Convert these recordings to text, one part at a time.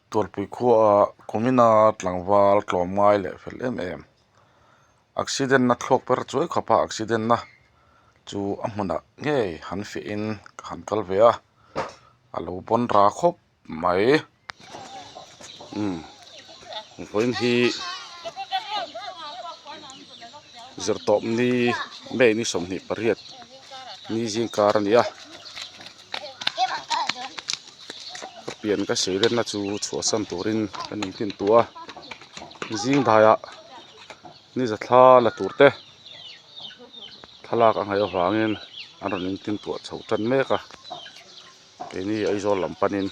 Tualpui khuaah kumina tlangval tlawm ngai leh fel em em. Accident na thluak per chuai khawpa accident na chu a hmunah ngei han fiahin ka han kal ve a, a lo pawn ra khawp mai. Umm vawiin hi zirtawp ni May ni 28 ni zingkar a ni a. Ka pian ka sei lenna chu chhuahsan turin ka ni hnim tawh a zing daiah ni za thla la tur te thlalak a ngaih avangin an rawn intin tuah chho tan mek a keini Aizawl lam panin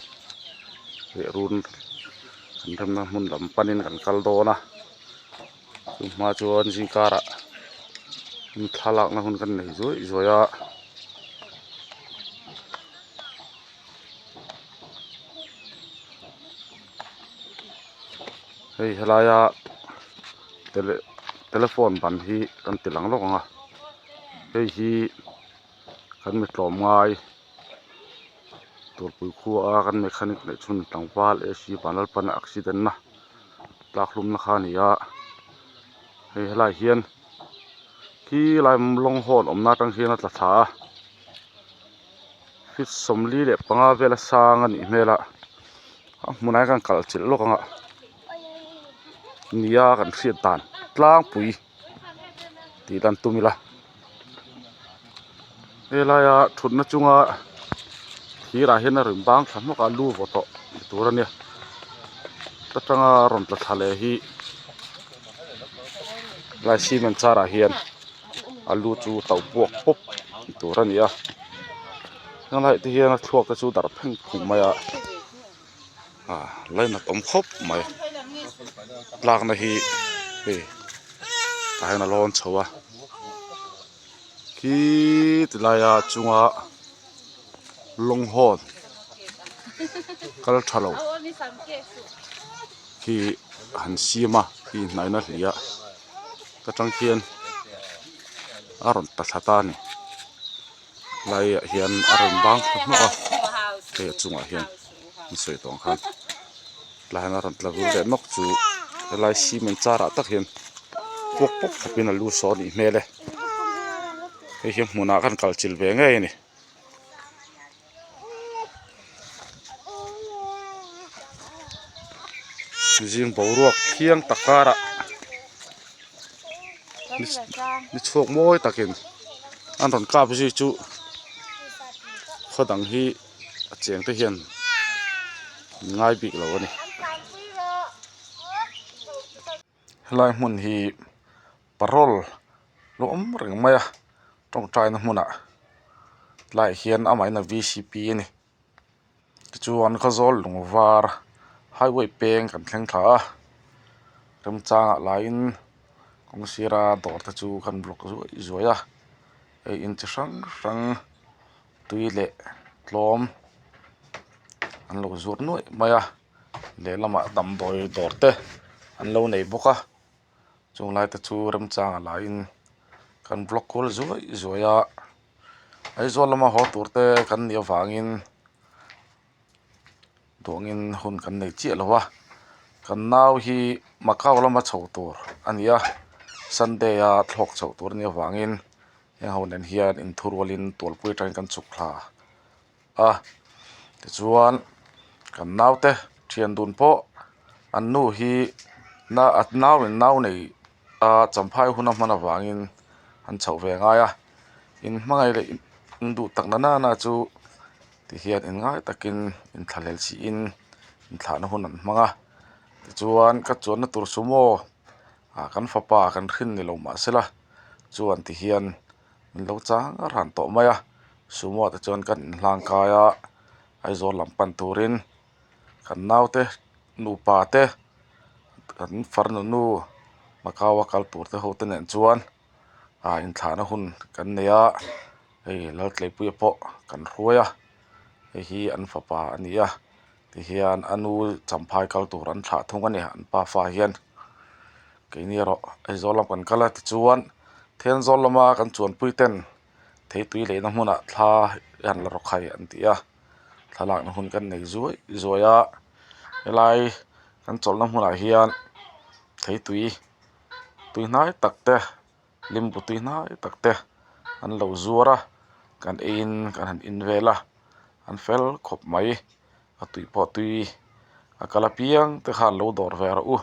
leh run kan remna hmun lam panin kan kal dawn a chu hma chuan zingkarah thlalakna hun kan nei zuaih zuaih a. Hei helaia tele telephone ban hi kan ti lang lawk ang a hei hi kan mi tlawm ngai Tualpui khua a kan mechanic neih chhun tlangval A C Vanlalpana accident na tlak hlum na kha a ni a hei helaiah hian khi lai lawng hawn awmna atang hian a tla thla a. Feet 45 vela sang a nih hmel a a hmunah hian kan kal chilh lawk ang a nia kan hriat dan tlangpui tih lan tum ila helaia thutna chunga thirah hian a rawn bang thla hnawk a lu vaw tawh ni tur a nia ta tanga rawn tla thla leh hi helai cement char ah hian. a lu chu tauh puak pawp ni tur a ni a helaiah te hian a thluak te chu darh pheng phung mai a ah lainat awm khawp mai tlakna hi hei tah hian a lawn chho a khi ti laia chunga lawng hawn kal tha lo khi han siam a khi hnaihna hliah. Ka tang khian a rawn ta thla ta a ni laiah hian a rawn bang thla hnawk a hei a chungah hian an sawi tawh ang khan tlai hian a rawn tla vir leh nawk chu helai cement char ah tak hian puak pawp khawpin a lu saw a nih hmel e hei hi hmunah khan kal chilh ve ngei a ni. Zing boruak thiang tak karah ni chhuak mawi takin an rawn kap zui chu khaw dang hi a cheng te hian an ngai bik lo a ni. Helai hmun hi parol lo awm reng mai a tawngtaina hmunah tlaiah hian amahin a V C P a ni tichuan khawzawl lung var highway peng kan thleng thla a remchangah laiin kawng sira dawr te chu kan block zuaih zuaih a hei in chi hrang hrang tui leh tlawm an lo zuar nuaih mai a. Lehlamah damdawi dawr te an lo nei bawk a chung lai te chu remchang a laiin kan block kual zuaih zuaih a Aizawl lama haw tur te kan nih avangin duangin hun kan nei chiah lo a kan nau hi Macau lama chho tur a ni a Sunday a thlawk chhoh tur a nih avangin heng ho nen hian inthurualin tualpui atangin kan chhuk thla. a tichuan kan naute thian dun pawh an nu hi na a nau in nau nei a champhai hun a hman avangin an chhoh ve ngai a in hmangaih leh in duh tak na nana chu tihian in ngai takin in thlahlel siin inthlahna hun an hmang a tichuan ka chuanna tur sumo ah kan fapa kan hrin ni lo mahsela chuan tihian. Min lo chang ran tawh mai a sumo ah te chuan kan inhlang kai a Aizawl lam pan turin kan naute nupa te kan farnu nu Macau a kal tur te ho te nen chuan ah inthlahna hun kan nei a hei Laltleipuia pawh kan hruai a hei hi an fapa a ni a tihian a nu champhai kal tur an thlah thung a ni an pafa hian keini erawh Aizawl lam kan kal a tichuan Thenzawl lama kan chuanpui ten theitui leina hmunah thla i han la rawk hai an ti a thlalakna hun kan nei zuai zuai a. Helai kan chawlhna hmunah hian theitui tui hnai tak te limbu tui hnai tak te an lo zuar a kan eiin kan han in vel a an fel khawp mai a tui pawh tui a kal apiang te khan lo dawr ve rawh u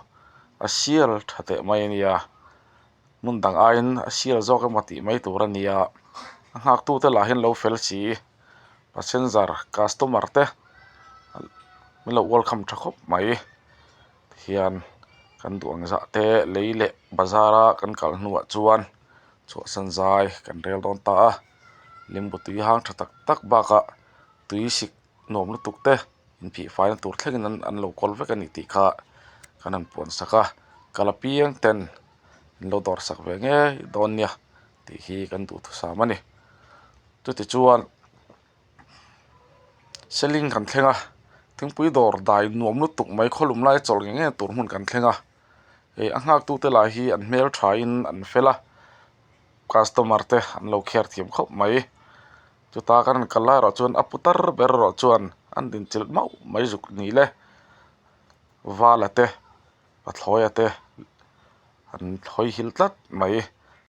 a sial tha teh mai a nia hmun dang aiin a sial zawk emaw tih mai tur a nia a nghak tu te lah hi an lo fel si passenger customer te min lo welcome tha khawp mai tihian kan duh ang zah te lei leh bazar a kan kal hnuah chuan chhuahsan zai kan rel dawn ta a limbu tui hang tha tak tak bakah tui sik nuam lutuk te inphih faina tur thlengin an an lo kawl vek a ni tih kha kan han puan sak a kal apiang ten an lo dawr sak ve ngei dawn nia tih hi kan duhthusam a ni chutichuan seling kan thleng a thingpui dawr dai nuam lutuk mai khawlum lai chawlh ngei ngei tur hmun kan thleng a ih a nghak tute lah hi an hmel tha in an fel a customer te an lo care thiam khawp mai. Chuta kan rawn kal lai erawh chuan a putar ber erawh chuan an dinchilh mauh mai zuk ni le vala te pathlawia te an hawi hil tlat mai.